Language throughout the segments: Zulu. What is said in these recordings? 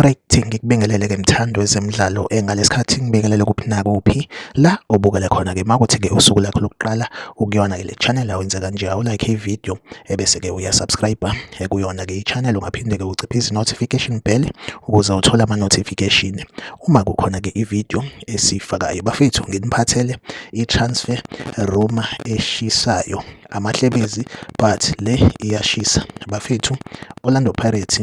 Alright, ngikubingelele-ke mthandi wezemidlalo ngalesikhathi ngibingelele kuphi nakuphi la obukele khona-ke makuthi-ke usuku lakho lokuqala ukuyona-ke le channel awenze kanje awulike i-video ebese-ke uyasubscribe kuyona-ke i-channel. Ungaphinde-ke uciphise i-notification bell ukuze uthole ama-notification uma kukhona-ke i-video esiyifakayo. Bafethu, nginiphathele i-transfer rumor eshisayo, amahlebezi, but le iyashisa bafethu. Orlando Pirates,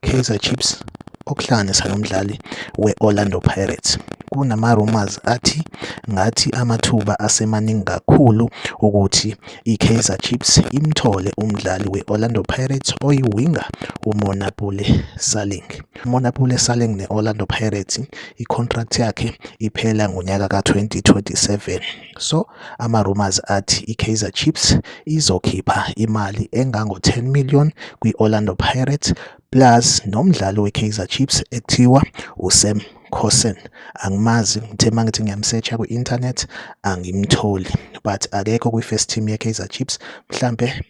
Kaizer Chiefs, okuhlanganisa nomdlali we-Orlando Pirates. Kunama-rumours athi ngathi amathuba asemaningi kakhulu ukuthi i-Kaizer Chiefs imthole umdlali we-Orlando Pirates oyi-winger uMonnapule Saleng. UMonnapule Saleng ne-Orlando Pirates, i-contract yakhe iphela ngonyaka ka-2027. So ama-rumours athi i-Kaizer Chiefs izokhipha imali engango-10 million kwi-Orlando Pirates plus nomdlali we-Kaizer Chiefs ekuthiwa uSam Cossen. Angimazi, ngithe mangithi ngiyamsearcha kwi-internet angimtholi, but akekho kwi-first team ye-Kaizer Chiefs, mhlampe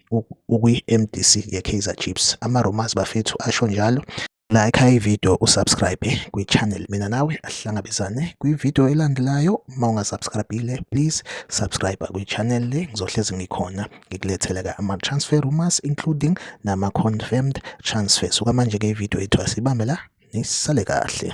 ukwi-MDC ye-Kaizer Chiefs. Ama-rumours bafethu asho njalo. Like i-video, usubscribe kwi-channel. Mina nawe asihlangabezane kwi-video elandelayo. Uma ungasubscribile, please subscribe kwi-channel le. Ngizohlezi ngikhona ngikulethele-ke ama-transfer rumors, including nama-confirmed transfers. Okwamanje-ke i-video yethu asibambe la, nisale kahle.